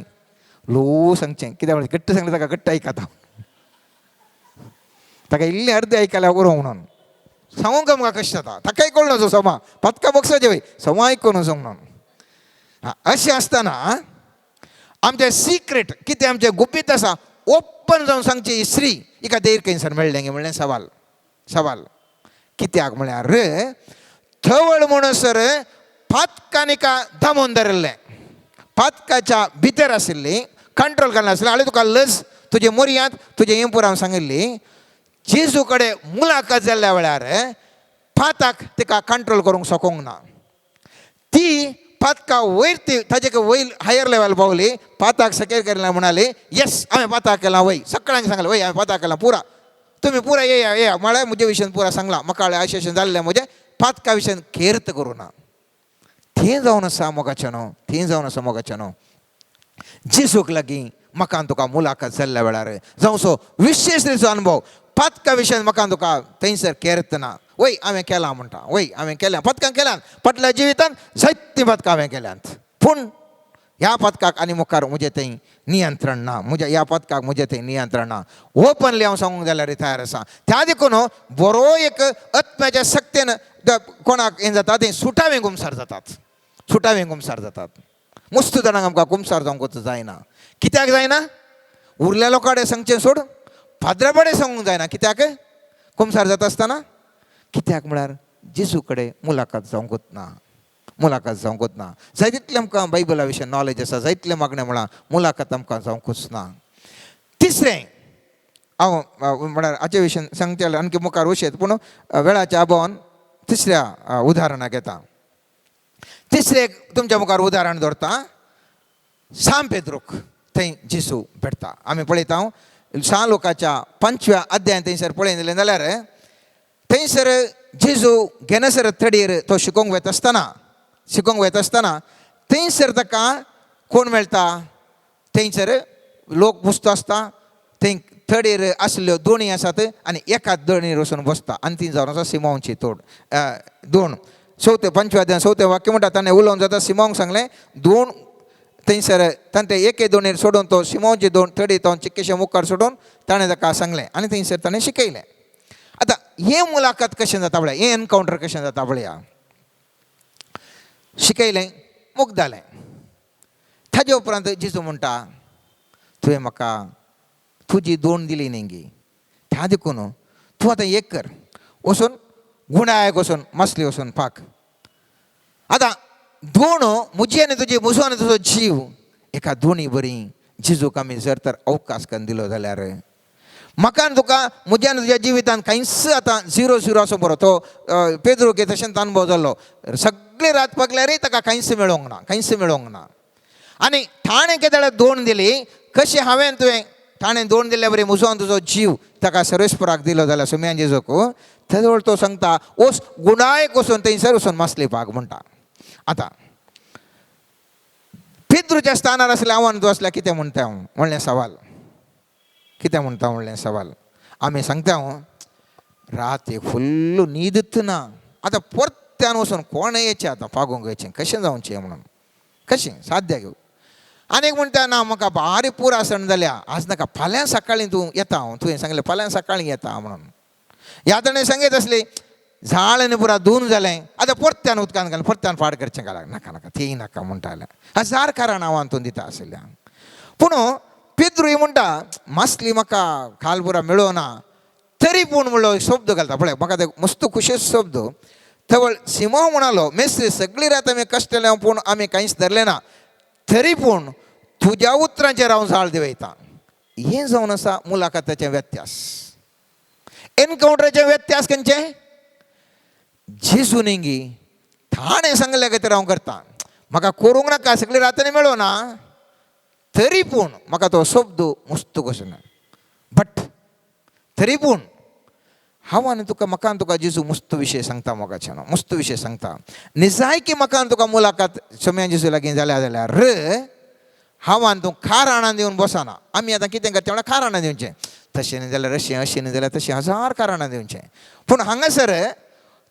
ल्हवू सांगचें, कित्याक म्हणल्यार घट्ट सांगलें ताका घट्ट आयकता, ताका इल्लें अर्दें आयकल्यार उरो म्हणून सांगूंक आमकां कश्ट जाता. ताकाय कळना जो समा पातका बक्षाचें वय समा आयकून वचूंक म्हणून. अशें आसतना आमचें सिक्रेट कितें आमचें गुपीत आसा ओपन जावन सांगची ही स्त्री हिका देर खंयसर मेळ्ळें गे म्हणलें सवाल. सवाल कित्याक म्हळ्यार थवळ म्हणसर पातकान हिका दामून धरिल्लें, पातकाच्या भितर आशिल्ली, कंट्रोल करनासलें. हांवें तुका लज तुजे मोरयांत तुजें हें पुराय हांव सांगिल्ली. जेजू कडेन मुलाखत जाल्ल्या वेळार पाताक तिका कंट्रोल करूंक शकूंक ना. ती पातका वयर ती ताजे वयर हायर लेवल पावली, पाताक सकयल केला म्हणाली येस हांवें पाताक केलां वय, सगळ्यांक सांगलें वय हांवें पाताक केलां पुरा, तुमी पुरा येया येया म्हळ्यार म्हजे विशयान पुरा सांगलां म्हाका अशें अशें जाल्लें म्हजें पातका विशयान केर्त करूं ना. थंय जावन आसा मोगाचें न्हू, थंय जावन आसा मोगाचें न्हू. जेजूक लागीं म्हाका तुका मुलाखत जाल्ल्या वेळार जावचो विशेश रितीचो अनुभव पातका विशयान म्हाका तुका थंयसर केर्त ना. वय हांवें केलां म्हणटा, वय हांवें केल्यां पातकां केल्यांत फाटल्या जिवितांत जायतीं पातकां हांवें केल्यांत, पूण ह्या पातकाक आनी मुखार म्हजें थंय नियंत्रण ना, म्हज्या ह्या पातकाक म्हजें थंय नियंत्रण ना. ओपनली हांव सांगूंक जाल्यार तयार आसा. त्या देखून बरो एक आत्म्याच्या शक्तेन कोणाक हें जाता तें सुटावें कुमसार जातात, सुटावें कुमसार जातात. मस्त जाणांक आमकां कुमसार जावंकच जायना. कित्याक जायना? उरल्या लोकां कडेन सांगचें सोड, फादरा कडेन सांगूंक जायना. कित्याक कुमसार जाता आसतना? कित्याक म्हळ्यार जेजू कडेन मुलाखत जावंकूच ना, मुलाखत जावंकूच ना. जाय तितलें आमकां बायबला विशय नॉलेज आसा, जाय तितलें मागणें म्हळां मुलाखत आमकां जावंकूच ना. तिसरें हांव म्हळ्यार हाचे विशयन सांगचें जाल्यार आणखी मुखार वचयत, पूण वेळाच्या अभावान तिसऱ्या उदाहरणाक येता. तिसरें तुमच्या मुखार उदाहरण दवरता, सांत पेद्रूक थंय जेजू भेटता. आमी पळयता सांत लोकाच्या 5व्या अध्यायान थंयसर पळयलें जाल्यार थंयसर जेजू घेनसर तडीर तो शिकोवंक वता आसतना, शिकोवंक वता आसतना थंयसर ताका कोण मेळटा? थंयसर लोक मुस्तो आसता, थंय तडीर आसल्यो दोणी आसात आनी एका दोणीर वचून बसता आनी ती जावन आसा सिमांवची तोड दोण. चवथें 5व्या अध्यायान 4थें वाक्य म्हणटा, ताणें उलोवन जाता सिमांवक सांगलें दोन थंयसर ताणें एके दोणीर सोडून तो सिमांवची दोण तडी तो चिक्केशे मुखार सोडून ताणें ताका सांगलें आनी थंयसर ताणें शिकयलें. आतां हें मुलाखत कशें जाता पळया, हें एनकावंटर कशें जाता पळया. शिकयलें मुक्त जालें. ताजे उपरांत जेजू म्हणटा तुवें म्हाका तुजी दोण दिली न्ही गी, त्या देखून तूं आतां एक कर, वचून गुणायक वचून मासली वचून पाक. आतां दोण म्हजी आनी तुजी, म्हजो आनी तुजो जीव एका दोणी बरी जेजूक आमी जर तर अवकाश करून दिलो जाल्यार म्हाका आनी तुका म्हज्या आनी तुज्या जिवितांत कांयच आतां झिरो झिरो असो बरो तो पेद्रूक तशेंच अनुभव जाल्लो, सगळे रात पगल्यारय ताका कांयच मेळोंक ना, कांयच मेळोंक ना. आनी ताणें केदे दोण दिली कशें हांवें तुवें ताणें दोण दिल्ल्या बरी म्हजो आनी तुजो जीव ताका सर्वेस्पराक दिलो जाल्यार सुम्यान जेजूक तेदोळ तो सांगता वस गुणायक वचून थंयसर वचून मासली पाग म्हणटा. आतां पितृच्या स्थानार आसलें हांव आनी तूं आसल्यार कितें म्हणटा हांव म्हणलें सवाल, कितें म्हणटा म्हणलें सवाल. आमी सांगता हांव रात एक फुल्ल न्हीदच ना, आतां परत्यान वचून कोण येचें आतां पागोवंक येचें कशें जावचें म्हणून कशें साध्य घेवं. आनी एक म्हणटा ना म्हाका बारीक पूर आसण जाल्या आज नाका फाल्यां सकाळीं तूं येता हांव, तुवें सांगलें फाल्यां सकाळीं येता म्हणून. ह्या ताणें सांगीत आसली झाड आनी पुरा धुवन जालें आतां परत्यान उदकान घाल परत्यान पाड करचें घाला नाका नाका ती नाका म्हणटालें. हजार कारणां हांव हातून दिता आशिल्ल्या. पूण पिद्रूय म्हणटा मासली म्हाका काल पुरा मेळना तरी पूण म्हणलो शब्द घालता पळय म्हाका ते मस्त खुशेच शब्द. तवळ सिमो म्हणालो मेस्त्री सगळी रात आमी कश्टले पूण आमी कांयच धरलें ना तरी पूण तुज्या उतरांचेर हांव जाळ दिवयता. हें जावन आसा मुलाखताचें व्यत्यास, एनकावंटराचें व्यत्यास खंयचें. जेजून ताणें सांगलें खातीर हांव करता, म्हाका करूंक नाका सगळी रातांनी मेळना तरी पूण म्हाका तो शब्द मुस्त कसो ना बट तरी पूण हांव आनी तुका म्हाका आनी तुका जेजू मुस्त विशय सांगता मोगाचे न्हू मुस्त विशय सांगता. निजायकी म्हाका आनी तुका मुलाखत सोम्या जेजू लागीं जाल्या जाल्यार हांव आनी तूं कारणां दिवन बसना. आमी आतां कितें करता म्हणल्यार कारणां दिवचें, तशें न्ही जाल्यार अशें अशें न्ही जाल्यार तशें हजार कारणां दिवचें. पूण हांगासर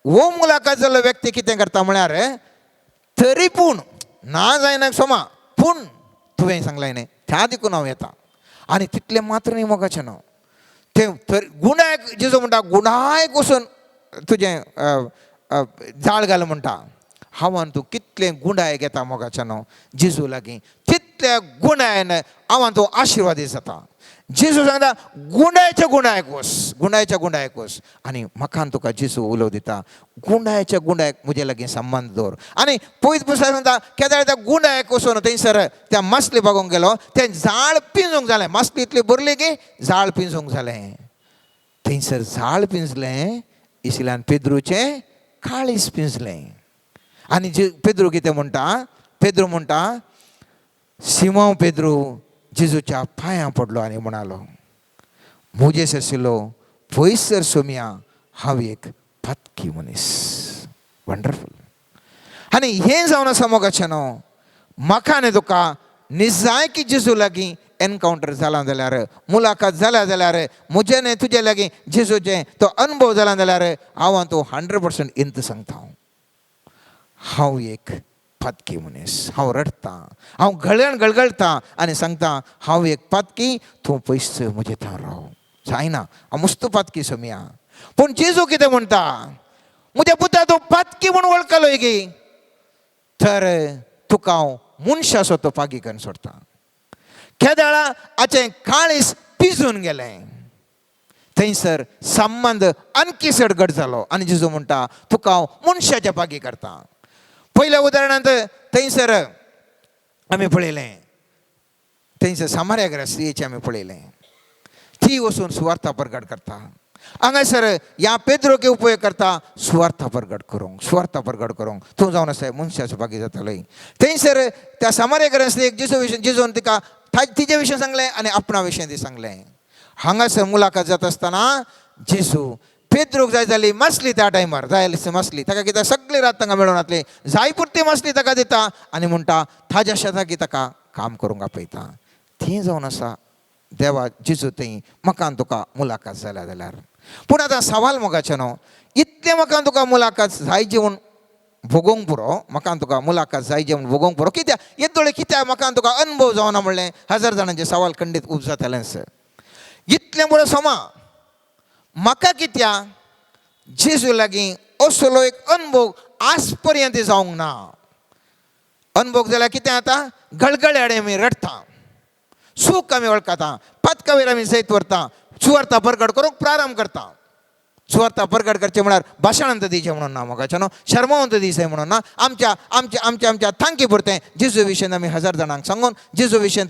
हो मुलाखत जाल्लो व्यक्ती कितें करता म्हळ्यार तरी पूण ना जायना सोमा पूण तुवें सांगलें न्ही त्या देखून हांव येता. आनी तितलें मात्र न्ही मोगाचें न्हू तें तर गुणायक जेजू म्हणटा गुणायक वचून तुजें जाळ घाल म्हणटा. हांव आनी तूं कितलें गुणायक येता मोगाचें न्हू जेजू लागीं तितल्या गुणायन हांव आनी तूं आशिर्वादी जाता. जेजू सांगता गुणायच्या गुणायक वस, गुणायच्या गुणायक वस. आनी म्हाका आनी तुका जेजू उलोव दिता गुणायच्या गुणायक म्हजे लागीं संबंद दवर. आनी पयत पुस्तक सांगता केदाळ त्या गुणायक वचून थंयसर त्या मासली बागोवंक गेलो तें जाळ पिंजूंक जालें, मासली इतली भरली की जाळ पिंजूंक जालें. थंयसर जाळ पिंजलें इशिल्यान पेद्रूचें काळीज पिंजलें. आनी जे पेद्रू कितें म्हणटा, पेद्रू म्हणटा सिमांव पेद्रू जेजूच्या पांयां पडलो आनी म्हणालो म्हजेस आशिल्लो पयसर सोम्या हांव एक पातकी मनीस. वंडरफूल. आनी हें जावन आसा मोगाचें न्हू म्हाका आनी तुका निजायकी जेजू लागीं एनकावंटर जाला जाल्यार मुलाखत जाल्या जाल्यार म्हजें न्ही तुजे लागीं जेजूचें तो अनुभव जाला जाल्यार हांव आनी तूं 100% इंत सांगता हांव हांव एक पातकी मनीस, हांव रडटा, हांव गळ्यान गळगळटा आनी सांगता हांव एक पातकी, तूं पयस म्हजे थंय राव जायना हांव मस्त पातकी सोमया. पूण जेजू कितें म्हणटा म्हज्या पुता तूं पातकी म्हूण वळखलो की तर तुका हांव मनशाचो तो पागी करून सोडटा. केदळा हाचें काळीस पिजून गेलें थंयसर संबंद आणखी चड घट जालो आनी जेजू म्हणटा तुका हांव मनशाच्या पागी करता. पयल्या उदाहरणांत थंयसर आमी पळयलें थंयसर सामार्या स्त्रियेचें आमी पळयलें ती वचून सुवार्था परगट करता. हांगासर ह्या पेद्रोके उपयोग करता सुवार्था परगट करूंक, सुवार्था परगट करूंक तूं जावन आसा मनशाचो भागी जातालो. थंयसर त्या सामार्या स्त्रियेक जेजू विशीं जेजून तिका तिजे विशीं सांगलें आनी आपणा विशीं ती सांगलें. हांगासर मुलाखत जाता आसतना जेजू पेद्रूक जाय जाली मासली त्या टायमार जाय जाली मासली ताका कित्याक सगळी रात तांकां मेळून जातली जाय पुरती मासली ताका दिता आनी म्हणटा ताज्या शेताकी ताका काम करूंक आपयता. थंय जावन आसा देवा जेजू थंय म्हाका आनी तुका मुलाखत जाल्या जाल्यार. पूण आतां सवाल मोगाचें न्हू इतलें म्हाका आनी तुका मुलाखत जाय जेवण भोगोवंक पुरो, म्हाका आनी तुका मुलाखत जाय जेवण भोगोवंक पुरो कित्याक येदोळे कित्याक म्हाका आनी तुका अनुभव जावना म्हणलें हजार जाणांचें सवाल खंडीत उब जातालेंच. इतलें बरो समा म्हाका कित्याक जेजू लागीं असलो एक अनुभव आज पर्यंत जावंक ना. अनुभव जाल्यार कितें जाता गळगळ्याडे आमी रडटा, सूख आमी वळखता, पातकावेर आमी जैत व्हरता, सुवार्था परगट करूंक प्रारंभ करता. सुवार्था परगट करचें म्हळ्यार भाशणांत दिवचें म्हणून ना मोगाचें न्हू शर्मावंत दिवचें म्हणून ना, आमच्या आमच्या आमच्या आमच्या थांकी पुरतें जेजू विशयन आमी हजार जाणांक सांगून जेजू विशयन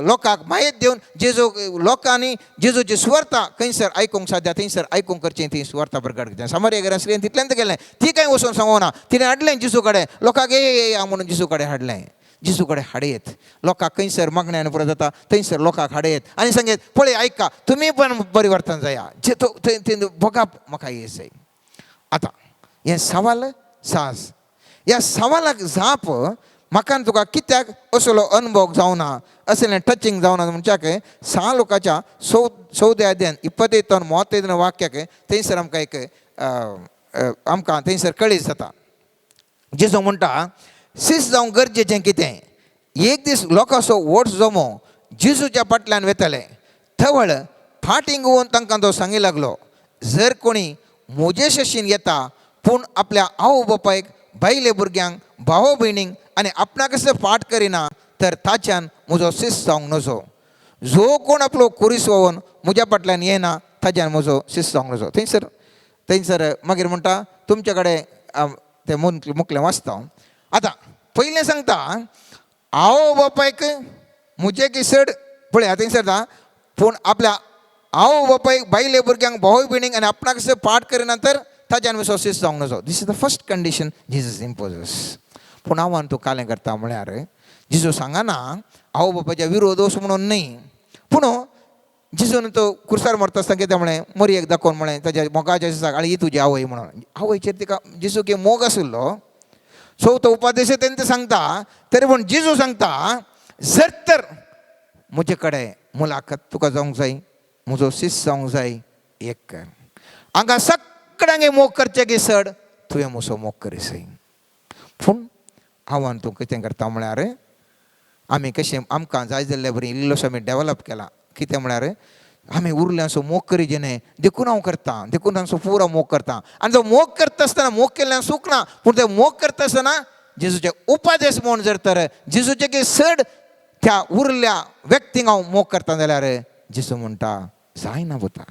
लोकांक म्हायत दिवन जेजू लोकांनी जेजूची सुवार्था खंयसर आयकूंक साध्या थंयसर आयकूंक करचें ती सुवार्था परगट करचें. सामार्या घरा स्त्रियेन तितल्यान गेलें ती कांय वचून सांगूना, तिणें हाडलें जेजू कडेन लोकांक ये म्हणून जेजू कडेन हाडलें. जेजू कडेन हाडयत लोकांक खंयसर मागण्यान पुरो जाता थंयसर लोकांक हाडयत आनी सांगयत पळय आयका तुमी पण परिवर्तन जाया जे तो थंय थंय भोगाप म्हाका ये जाय. आतां हें सवाल सास ह्या सवालाक जाप म्हाका आनी तुका कित्याक असलो अनुभव जावना असलें टचिंग जावना म्हणच्याक सा लोकाच्या चवद्या अध्यान 25 35 वाक्याक थंयसर आमकां एक आमकां थंयसर कळीत जाता. जेजू म्हणटा शिस्त जावंक गरजेचें कितें एक दीस लोकांचो व्हड जमो जेजूच्या फाटल्यान वेताले थवळ फाटीं घेवन तांकां तो सांगी लागलो जर कोणी म्हजे शशीन येता पूण आपल्या आवय बापायक बायले भुरग्यांक भाव भयणींक आनी आपणाक फाट करिना तर ताच्यान म्हजो शिस्त जावंक नजो. जो कोण आपलो कुरीस व्होवन म्हज्या फाटल्यान येना ताच्यान म्हजो शिस्त जावंक नजो. थंयसर थंयसर मागीर म्हणटा तुमचे कडेन तें मुखलें वाचता हांव. आतां पयलें सांगता आवय बापायक म्हजे की चड पळय थंयसर पूण आपल्या आवय बापायक बायले भुरग्यांक भाव भयणींक आनी आपणाक पाठ करिना तर ताच्यान म्हजो शिस्त जावंक नजो. This is the first condition Jesus imposes. पूण हांव आनी तूं कालें करता म्हळ्यार जेजू सांगना आवय बापायच्या विरोध असो म्हणून न्हय पूण जेजून तो कुर्सार मरता आसतना कितें म्हळें मरयेक दाखोवन म्हळें ताज्या मोगाच्या दिसाक आनी ही तुजी आवय म्हणून आवयचेर तिका जेजू की मोग आशिल्लो. सो तो उपादेश तेंचे सांगता तरी पूण जेजू सांगता जर तर म्हजे कडेन मुलाखत तुका जावंक जाय म्हजो शिस्त जावंक जाय एक कर हांगा सगळ्यांक मोग करचें की चड तुवें म्हजो मोग करीसय. पूण हांव आनी तूं कितें करता म्हळ्यार आमी कशें आमकां जाय जाल्ले बरी इल्लोसो आमी डेवलप केला कितें म्हळ्यार आमी उरल्यांचो मोग करीजे न्हय देखून हांव करता देखून तांचो पुरो मोग करता आनी तो मोग करता आसतना मोग केल्ल्यान सूख ना पूण ते मोग करता आसतना जेजूचे उपादेश म्हूण जर तर जेजूचे की चड त्या उरल्या व्यक्तींक हांव मोग करता जाल्यार जेजू म्हणटा जायना पुता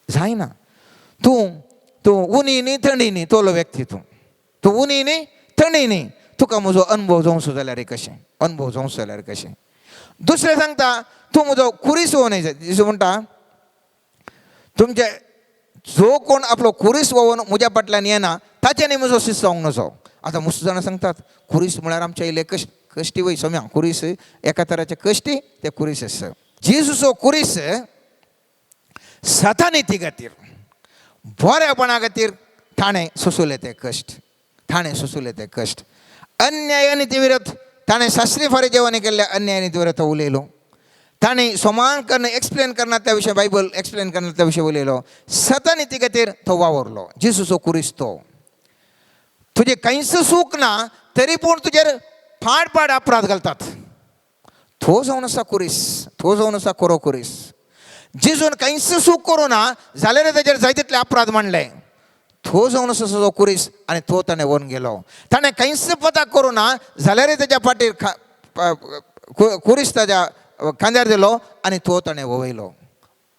जायना तूं तूं उनी न्ही थंडी न्ही तोलो व्यक्ती तूं तूं उनी न्ही थंडी न्ही तुका म्हजो अनुभव जावचो जाल्यार कशें अनुभव जावचो जाल्यार कशें. दुसरें सांगता तूं म्हजो कुरीस व्होवन जेजू म्हणटा तुमचे जो कोण आपलो कुरीस व्होवन म्हज्या फाटल्यान येना ताच्यानी म्हजो शिस्त जावंक नजो. आतां मुस्त जाणां सांगतात कुरीस म्हळ्यार आमच्या इल्ले कश्टी वय सोम्या कुरीस एका तराचे कश्टी ते कुरीस आसा. जेजूचो कुरीस सतानिती खातीर बऱ्यापणा खातीर ताणें सोंसुले ते कश्ट ताणें सोंसुले ते कश्ट अन्याय आनी विरोध ताणें शास्त्री फारी जेवण केल्ल्या अन्याय आनी विरोध उलयलो ताणें सोमान करून एक्सप्लेन करना त्या विशय बायबल एक्सप्लेन करना त्या विशय उलयलो सतानिती खातीर तो वावरलो. जेजूचो कुरीस तो तुजें कांयच सूख ना तरी पूण तुजेर फाड फाड अपराध घालतात तो जावन आसा कुरीस तो जावन आसा खरो कुरीस. जेजून कांयच सूख करूं ना जाल्यार ताजेर जाय तितले अपराध मांडले तो जावन आसा तो कुरीस आनी तो ताणें व्हरून गेलो. ताणें कांयच पता करूं ना जाल्यार ताज्या फाटीर कुरीस ताज्या खांद्यार दिलो आनी तो ताणें वयलो.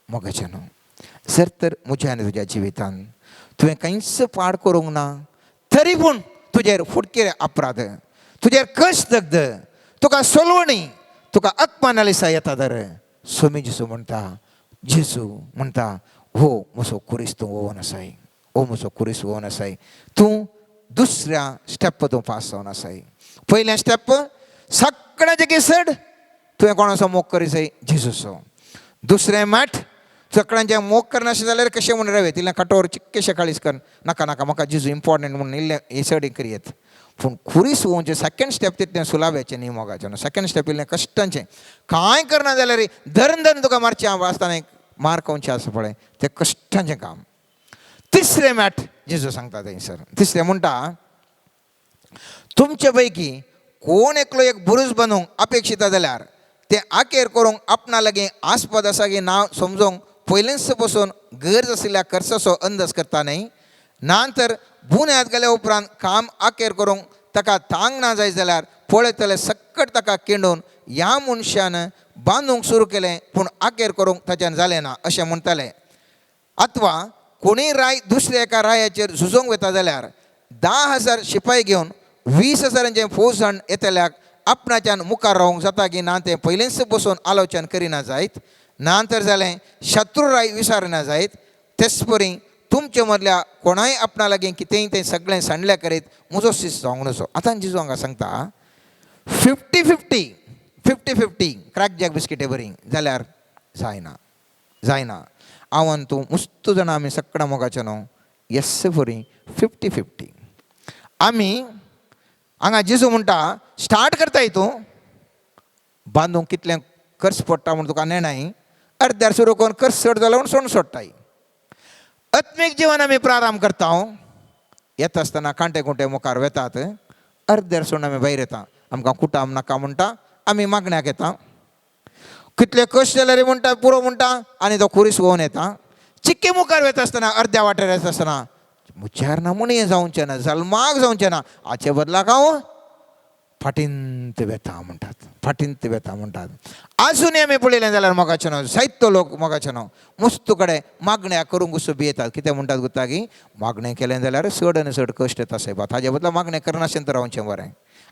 मोगाचें न्हू जर तर म्हज्या आनी तुज्या जिवितान तुवें कांयच पाड करूंक ना तरी पूण तुजेर फुटकेरे अपराध तुजेर कश्ट दग्ध तुका सोलवणी तुका अपमान दिसा येता तर सोमी जेजू म्हणटा जेजू म्हणटा हो म्हजो कुरीस तूं ओवन आसाय हो म्हजो कुरीस ओवन आसाय तूं दुसऱ्या स्टेप तूं पास जावन आसाय. पयलें स्टेप सगळ्याचें की चड तुवें कोणाचो मोग करीसय जेजूचो. दुसरें माट सगळ्यांचें मोग करनाशें जाल्यार कशें म्हूण रावयत इल्लें कठोर चिक्केशें काळीज कर नाका नाका म्हाका जेजू इम्पोर्टंट म्हणून इल्लें हें चड करयत. पूण कुरीस व्होवचें सेकेंड स्टेप तितलें सुलाव्याचें न्ही मोगाचें न्हू सेकेंड स्टेप इल्लें कश्टांचें कांय करना जाल्यार धरून धरून तुका मारचें आसतना एक मार खावचें आसा पळय तें कश्टांचें काम. तिसरें मॅट जेजू सांगता थंयसर तिसरें म्हणटा तुमचे पैकी कोण एकलो एक बुरूज बांदूंक अपेक्षिता जाल्यार तें आकेर करूंक आपणा लागीं आस्पद आसा की ना समजूंक पयलींच बसून गरज आशिल्ल्या खर्चाचो अंदाज करता न्हय ना तर बुन्याद गेल्या उपरांत काम आकेर करूंक ताका तांक ना जाय जाल्यार पळयतले सक्कट ताका केंडून ह्या मनशान बांदूंक सुरू केलें पूण आकेर करूंक ताच्यान जालें ना अशें म्हणटाले. अथवा कोणीय राय दुसऱ्या एका रायाचेर झुजोंक वता जाल्यार 10,000 शिपाय घेवन 20,000 फौज जाण येतल्याक आपणाच्यान मुखार रावंक जाता की ना तें पयलींच बसून आलोचन करिना जायत ना तर जालें शत्रुराय विचारना जायत तेच परी तुमचे मदल्या कोणाय आपणा लागीं कितेंय तें सगळें सांडल्या करीत म्हजो शिस्त जावंक नजो. आतां जेजू हांगा सांगता Fifty fifty fifty fifty crack jack बिस्किटे बरी जाल्यार जायना, जायना. हांव आनी तूं मुस्त जाणां आमी सगळ्या मोगाचें न्हू येस बरी फिफ्टी फिफ्टी. आमी हांगा जेजू म्हणटा स्टार्ट करताय तूं बांदूंक कितलें खर्च पडटा म्हूण तुका नेणाय, अर्द्यार सुरू करून खर्च चड जालो म्हूण सोडून सोडटाय. आत्मीक जिवन आमी प्रारंभ करता, येता आसतना कांटे कुंटे मुखार वेतात, अर्द्यार सोडून आमी भायर येता. आमकां कुटाम नाका म्हणटा, आमी मागण्याक येता. कितले कश्ट जाल्यार म्हणटा पुरो म्हणटा आनी तो खुरीस वोवन येता. चिक्के मुखार वता आसतना अर्द्या वाटेर येता आसतना मुच्यार ना म्हूण हें जावचें ना, जल्माक जावचें ना, हाचे बदलाक हांव फाटींत वेता म्हणटात, फाटींत वेता म्हणटात. आजुनूय आमी पळयलें जाल्यार मोगाचें न्हू जायतो लोक मोगाचें न्हू मुस्तू कडेन मागण्या करूंक उसो भियेतात. कितें म्हणटात गुता की मागणें केलें जाल्यार चड आनी चड कश्ट येता सायबा, ताजे बदला मागणें करनाशें तर रावचें बरें,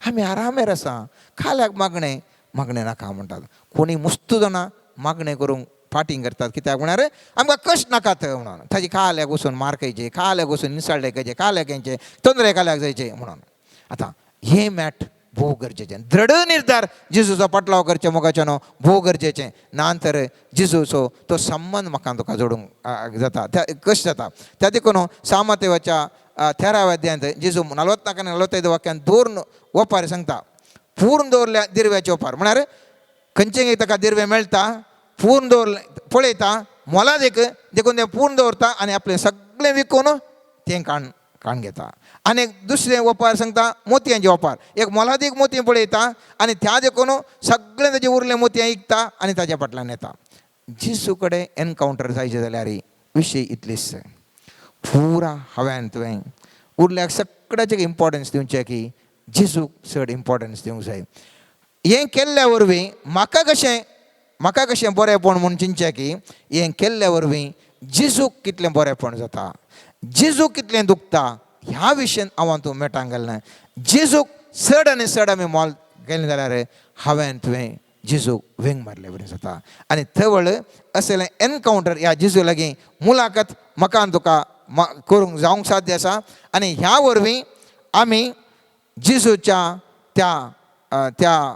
आमी आरामेर आसा, खाल्याक मागणें मागणें नाका म्हणटात. कोणी मुस्तू जाणां मागणें करूंक फाटींग करतात. कित्याक म्हळ्यार आमकां कश्ट नाकात म्हणून. ताजी खाल्याक वचून मार खायचे, खाल्याक वचून निसाळ्ळे खायचे, खाल्याक हेंचे तंद्रे खाल्याक जायचे म्हणून. आतां हें मॅट भोव गरजेचें. दृढ निर्धार जेजूचो पाटलाव करचें मोगाचें न्हू भोव गरजेचें. ना तर जेजूचो तो संबंद म्हाका तुका जोडूंक जाता, त्या कशें जाता. त्या देखून सामतेवाच्या 13व्या अध्यायांत जेजू 44 आनी 45 वाक्यान दोन ओपार सांगता. पूर्ण दवरल्या दिरव्याचे ओपार म्हळ्यार खंयचें ताका दिरवें मेळटा, पूर्ण दवरलें पळयता मोलादीक देखून तें पूर्ण दवरता आनी आपलें सगळें विकून तें काण काण घेता. आनी एक दुसरें ओपार सांगता मोतयांचे ओपार. एक मोलादीक मोतयां पळयता आनी त्या देखून सगळें ताजें उरलें मोतयां इकता आनी ताज्या फाटल्यान येता. जेजू कडेन एनकावंटर जायचें जाल्यार विशय इतलीच पुरा हांवें तुवें उरल्याक सगळ्याचें इम्पोर्टन्स दिवचें की जेजूक चड इम्पोर्टन्स दिवंक जाय. हें केल्ल्या वरवीं म्हाका कशें बरेंपण म्हूण चिंतचें की हें केल्ल्या वरवीं जेजूक कितलें बरेंपण जाता, जेजूक कितलें दुखता ह्या विशयान हांव तूं मेटांक गेलें. जेजूक चड आनी चड आमी मोल गेलें जाल्यार हांवें तुवें जेजूक वेंग मारले बरें जाता. आनी थवळ असलें एनकावंटर ह्या जेजू लागीं मुलाखत म्हाका आनी तुका करूंक जावंक साध्य आसा. आनी ह्या वरवीं आमी जेजूच्या त्या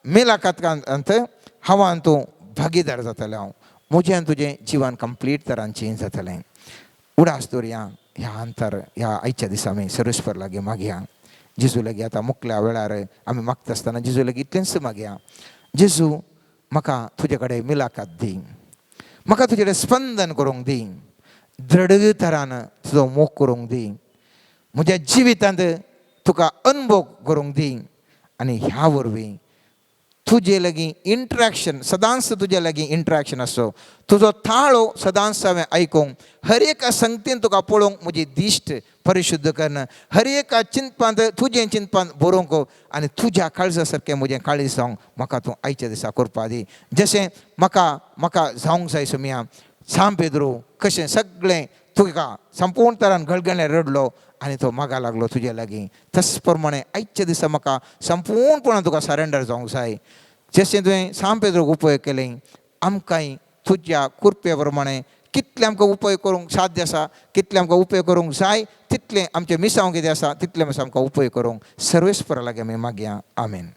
मिलाखतांत हांव आनी तूं भागीदार जातलें. हांव म्हजें आनी तुजें जिवन कंप्लीट तरान चेंज जातलें. उडास दवरया ह्या अंतर ह्या आयच्या दिसा आमी सर्वेस्पर लागीं मागया. जेजू लागीं आतां मुकल्या वेळार आमी मागता आसतना जेजू लागीं इतलेंच मागया, जेजू म्हाका तुजे कडेन मिलाकात दी, म्हाका तुजे कडेन स्पंदन करूंक दी, दृढ तरान तुजो मोग करूंक दी, म्हज्या जिवितांत तुका अनुभव करूंक दी. आनी ह्या वरवीं तुजे लागीं इंट्रॅक्शन सदांच तुजे लागीं इंट्रॅक्शन आसो, तुजो ताळो सदांच हांवें आयकूंक, हर एका संगतीन तुका पळोवंक म्हजी दिश्ट परिशुद्ध कन्न, हर एका चिंतपांत तुजें चिंतपांत बरोवंक आनी तुज्या काळजा सारकें म्हजें काळीज जावंक म्हाका तूं आयच्या दिसा करपा दी. जशें म्हाका जावंक जाय सोमया सांव पेद्रू कशें सगळें तुका संपूर्ण तरान गळगळें रडलो आनी तो मागा लागलो तुजे लागीं, तस प्रमाणे आयच्या दिसा म्हाका संपूर्णपणान तुका सरेंडर जावंक जाय. जशें तुवें सांव पेद्रूक उपयोग केलें, आमकांय तुज्या कृपे प्रमाणे कितलें आमकां उपयोग करूंक साध्य आसा, कितलें आमकां उपयोग करूंक जाय, तितलें आमचें मिसांव कितें आसा तितलें आमकां उपयोग करूंक सर्वेस्परा लागीं आमी मागया. आमेन.